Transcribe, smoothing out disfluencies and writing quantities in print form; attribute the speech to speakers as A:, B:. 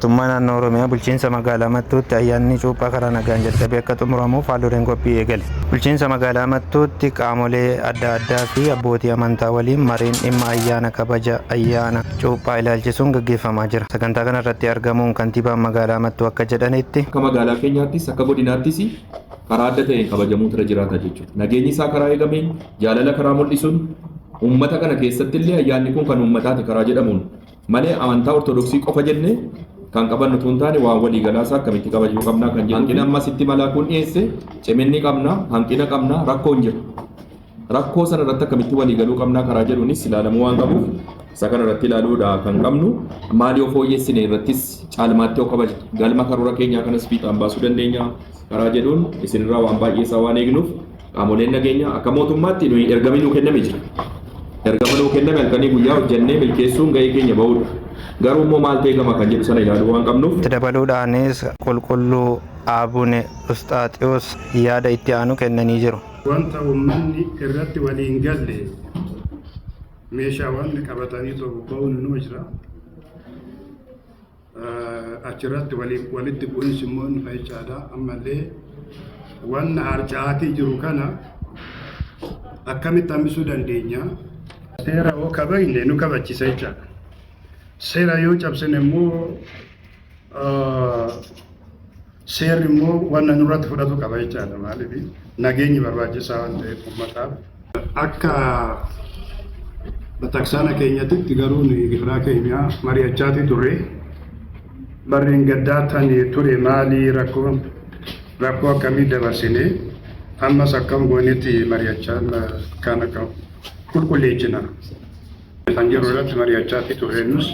A: Mootummaa Naannoo Oromiyaa Bulchiinsa Magaalaa Mattuutti ayyaanni Cuuphaa karaa nagaan jalqabee akka xumuramuuf haaldureen qophii eegale. Bulchiinsa Magaalaa Mattuutti qaamolee adda addaa fi abbootii amantaa waliin mariin dhimma ayyaana kabaja ayyaana Cuuphaa ilaalchisuun gaggeeffamaa jira. Sagantaa kanarratti argamuun Kantiibaan Magaalaa Mattuu akka jedhanitti,
B: Akka magaalaa keenyaattis akka godinaattis karaa adda ta'een kabajamuutu irra jiraata jechuudha. Nageenyi isaa karaa eegameen, jaalala karaa mul'isuun, uummata kana keessatti illee ayyaanni kun kan uummataati karaa jedhamuun malee amantaa Ortodoksii qofa jennee kan qabannu utuu hin taane waan waliigalaa isaa akkamitti kabajuu qabnaa kan jedhu. Hanqina amma sitti malaakuun dhiyeesse ciminni qabna, hanqina qabna, rakkoon jira. Rakkoo sana irratti akkamitti waliigaluu qabnaa karaa jedhuunis ilaalamuu waan qabuuf isa kana irratti ilaaluudha kan qabnu. Maal yoo fooyyessine irrattis caalmaatti yoo kabajne galma karoora keenyaa kanas fiixaan baasuu dandeenya karaa jedhuun isinirraa waan baay'ee isaa waan eegnuuf qaamoleen nageenyaa akka mootummaatti nuyi ergamni nuu kenname jira. Ergama nuu kenname halkanii guyyaa hojjennee milkeessuun gahee keenya bahuudha. Garuu immoo maaltu eegama kan jedhu sana ilaaluu waan qabnuuf.
A: Itti dabaluudhaanis Qulqulluu Aabune Usxaaxiyoos yaada itti aanu kennanii jiru.
C: Wanta uummanni irratti walii hin galle meeshaawwan qabatanii too bobba'uun inuma jira. Achirratti walitti bu'insi immoo ni jechaadha. Ammallee wanna harca'aatii jiru kana akkamitti hambisuu dandeenya? Seera yoo kabajne nu kabachisa jechaadha. Seera yoo cabsine immoo seerri immoo wanna nurratti fudhatu qaba jechaadha. Maaliif nageenyi barbaachisaa waan ta'eef uummataaf. Akka bataksaana keenyatitti garuu nuyi gifiraa keenya mari'achaatii turre. Barreen gaddaa tan ture maalii rakkoo rakkoo akkamii dabarsine ammas akkam goonetti mari'achaa kan akka qulqulleechina. Kan jiru irratti mari'achaatii turre nus.